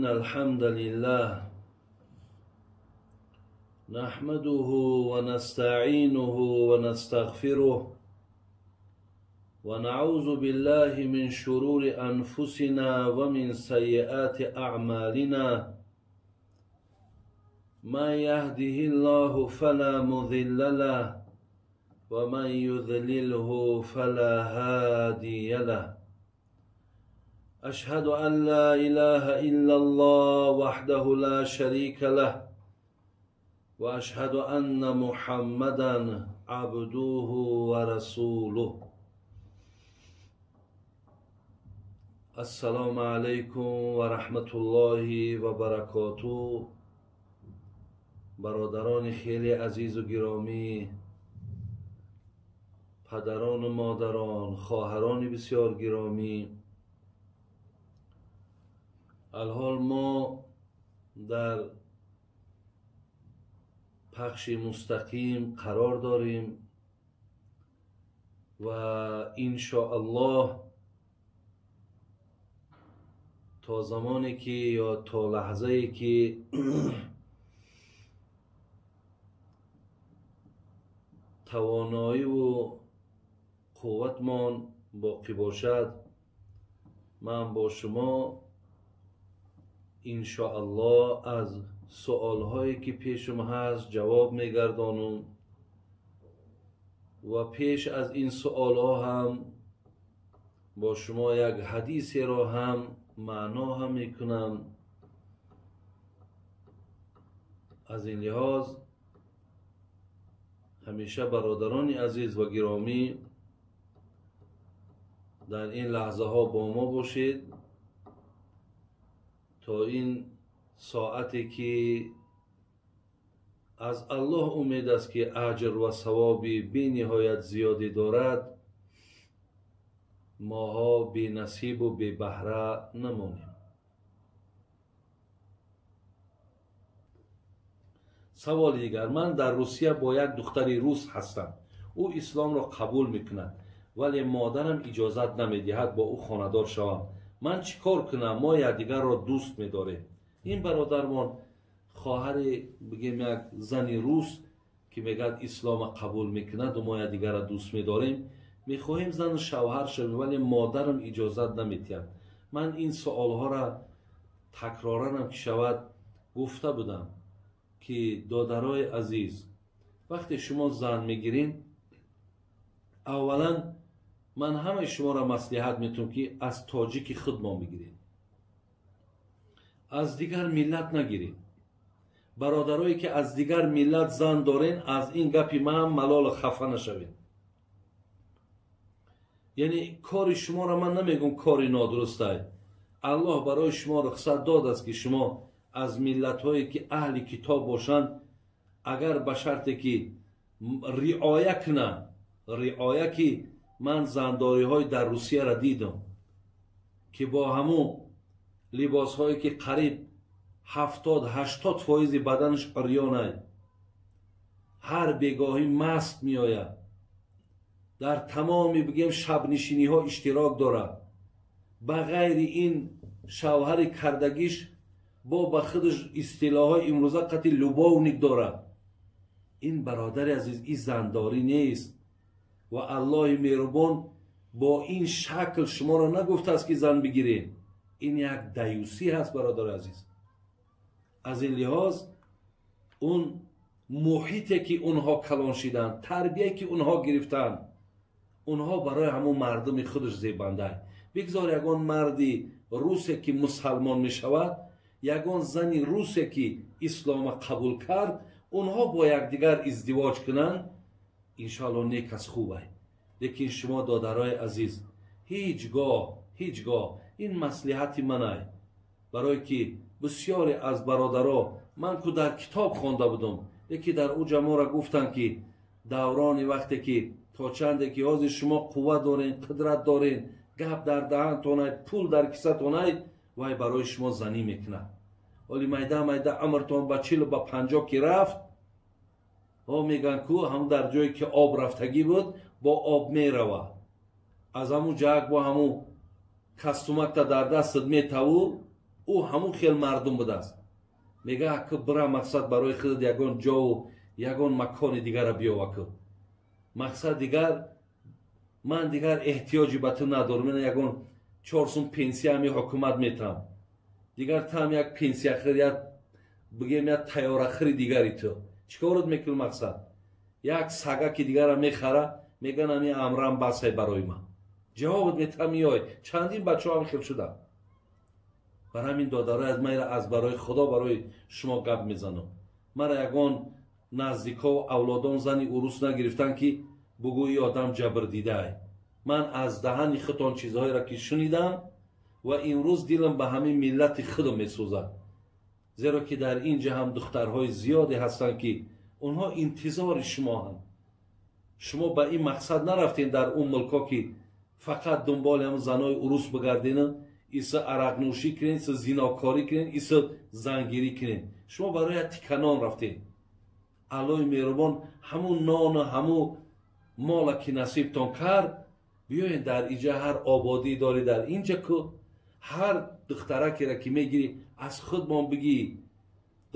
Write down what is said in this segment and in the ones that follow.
إن الحمد لله نحمده ونستعينه ونستغفره ونعوذ بالله من شرور أنفسنا ومن سيئات أعمالنا من يهده الله فلا مضل له ومن يضلله فلا هادي له أشهد أن لا إله إلا الله وحده لا شريك له وأشهد أن محمدا عبده ورسوله. السلام عليكم ورحمة الله وبركاته. برادران خیلی عزیز و گرامی، پدران و مادران، خواهران بسیار گرامی، الحال ما در پخش مستقیم قرار داریم و ان شاء الله تا زمانی که یا تا لحظه‌ای که توانایی و قوتمان باقی باشد، من با شما ان شاء الله از سوالهایی که پیشم هست جواب میگردانم و پیش از این سوالها هم با شما یک حدیثی را هم معنا هم میکنم. از این لحاظ همیشه برادران عزیز و گرامی در این لحظه ها با ما باشید تا این ساعتی که از الله امید است که اجر و ثوابی بی نهایت زیادی دارد، ماها بی نصیب و بی بهره نمانیم. سوال دیگر: من در روسیه با یک دختر روس هستم. او اسلام را قبول میکند ولی مادرم اجازت نمیدهد با او خانه‌دار شوم. من چیکار کنم؟ ما یکدیگر را دوست میداریم. این برادرمان خواهر بگیم یک زن روس که میگد اسلام قبول میکند و ما یکدیگر را دوست میداریم، میخواهیم زن شوهر شویم ولی مادرم اجازت نمیدهد. من این سوالها را تکرارا هم که شود گفته بودم که دادرای عزیز، وقتی شما زن میگیرین، اولا من همه شما را مصلحت میتونم که از تاجیک خود ما بگیرین، از دیگر ملت نگیرین. برادرایی که از دیگر ملت زن دارین، از این گپی من ملال خفه نشوین. یعنی کار شما را من نمیگم کاری نادرسته. الله برای شما رخصت داد است که شما از ملت هایی که اهل کتاب باشند، اگر به شرطی که رعایت کنند، رعایت که من زنداری های در روسیه را دیدم که با همون لباس هایی که قریب 70-80 فایز بدنش عریانه، هر بگاهی مست می آید، در تمام بگیم شب نشینی ها اشتراک دارد، به غیر این شوهر کردگیش با به خودش اصطلاح های امروزه قطعی لباونیک دارد. این برادر عزیز، این زنداری نیست و الله مهربان با این شکل شما را نگفته است که زن بگیرید. این یک دیوسی هست برادر عزیز. از این لحاظ اون محیطی که اونها کلان شدن، تربیه که اونها گرفتن، اونها برای همون مردم خودش زیبنده. بگذار یگان مردی روسی که مسلمان می شود، یگان زنی روسی که اسلام قبول کرد، اونها با یکدیگر ازدواج کنند، انشاءالله نیک از خوبه. لیکن شما دادرای عزیز، هیچگاه هیچگاه این مصلحت منه، برای که بسیاری از برادرها من که در کتاب خوانده بودم، یکی در او جمع را گفتن که دوران وقتی که تا چنده که حاضر شما قوت دارین، قدرت دارین، گپ در دهنتونه، پول در کیسه‌تونه، وای برای شما زنی میکنه. ولی میده میده عمرتون با 40 با 50 که رفت، ها میگن کو هم در جایی که آب رفتگی بود با آب میروه، از همون جگ با همون کستومک تا در دستت میتاو، Ӯ ҳамун хел мардум будааст. Мега ака бира мақсад барои худат ягон ҷову ягон макони дигара биёв ака. Мақсад дигар ман дигар эҳтиёҷи ба ту надорам. Ман ягон 4 сум пенсия ҳами ҳукумат метам. Дигар там як пенсия хир, як бигем як тайёрахири дигари ту. Чӣ корот мекунӣ мақсад? Як сага ки дигара мехара, меган ами амрам басай барои ман. Ҷавобот метам меой. Чандин бачаҳо ҳам хел шуданд. Бар ҳамин додарои аз ман аз барои Худо барои шумо гап мезанам. Мара ягон наздикову авлодон зани урус нагирифтан ки бугӯи одам ҷабр дидай. Ман аз даҳани худтон чизҳоеро ки шунидам ва имрӯз дилам ба ҳамин миллати худам месӯзад. Зеро ки дар ин ҷа ҳам духтарҳои зиёде ҳастанд ки онҳо интизори шумоҳанд. Шумо ба ин мақсад нарафтем дар он мулкҳо ки фақат дунболи ҳам занои урус бигардена, иса арақнӯшӣ кунед, иса зинокорӣ кунед, иса зангирӣ кунед. Шумо барои як тиканон рафтед. Аллоҳи меҳрубон ҳамун нону ҳамун мола ки насибтон кард, биёед дар инҷа ҳар ободӣ дорӣ дар инҷа ку, ҳар духтаракеро ки мегирӣ аз худмон бигӣ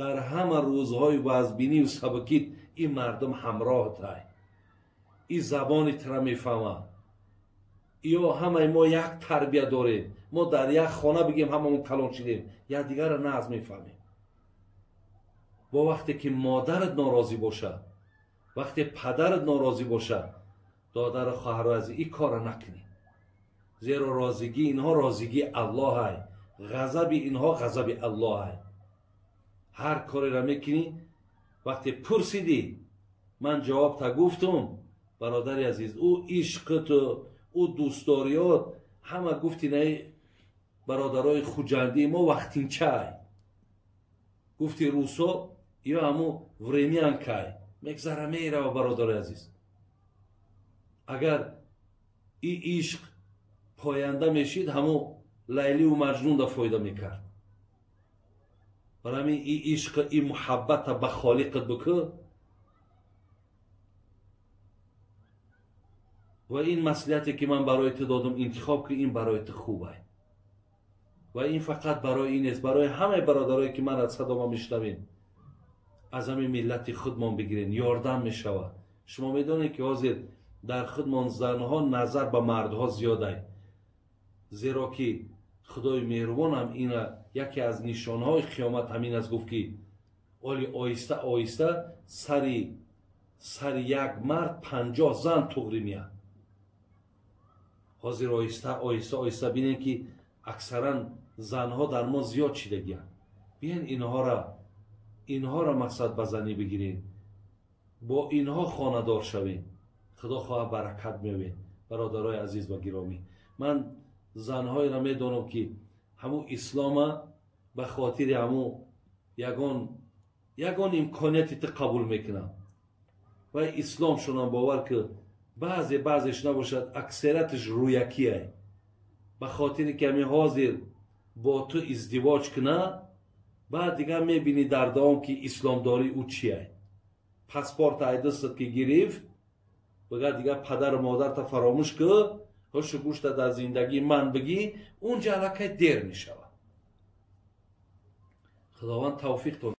дар ҳама рӯзҳои вазбинию сабукит ин мардум ҳамроҳтай, ин забони тра мефаҳмад. Ё ҳамаи мо як тарбия дорем, мо дар як хона бигем ҳамамон калон шидем, якдигарро нағз мефаҳмем. Бо вақте ки модарат норозӣ бошад, вақте падарат норозӣ бошад, додару хоҳару азиз ин корро накунӣ. Зеро розигии инҳо розигии Аллоҳ ай, ғазаби инҳо ғазаби Аллоҳ ай. Ҳар кореро мекунӣ, вақте пурсидӣ, ман ҷавобта гуфтум, бародари азиз, ӯ ишқиту ӯ дӯстдориёт ҳама гуфти наи бародарои хуҷандии мо вақтинчай. Гуфти русо ё ҳаму времянкай, мегзара мерава. Бародари азиз, агар и ишқ поянда мешид, ҳаму Лайливу Маҷнунда фоида мекард. Барои ҳамин и ишқ, и муҳаббата ба холиқат бикӯ ва ин маслиҳате ки ман барои ту додам интихоб ки ин барои ту хуб ай. Ва ин фақат барои ин нест, барои ҳамаи бародарое ки ман аз садома мешунавем, аз ҳамин миллати худмон бигирен, ёрдам мешавад. Шумо медонед ки ҳозир дар худмон занҳо назар ба мардҳо зиёдай, зеро ки Худои меҳрубон ҳам ина яке аз нишонҳои қиёмат ҳамин аст, гуфт ки оли оҳиста оҳиста сари як мард 50 зан туғри меяд. Ҳозир оҳиста оҳиста оҳиста бинем ки аксаран занҳо дар мо зиёд шидагиянд. Биен инҳоро мақсад ба занӣ бигирем, бо инҳо хонадор шавем, Худо хоҳа баракат меёбед. Бародарои азиз ва гиромӣ, ман занҳоеро медонам ки ҳамун ислома ба хотири ҳамун ягон имконияти ту қабул мекунам ва исломшонам бовар ки баъзе баъзеш набошад, аксарияташ рӯякиай. Ба хотире ки ҳамин ҳозир бо ту издивоҷ куна, баъд дигар мебинӣ дар давом ки исломдории ӯ чиай. Паспорт айдастат ки гирифт, бигар дигар падару модарта фаромӯш ку, ҳушу гӯшта дар зиндагии ман бигӣ, унҷа аллакай дер мешавад. Худованд тавфиқ.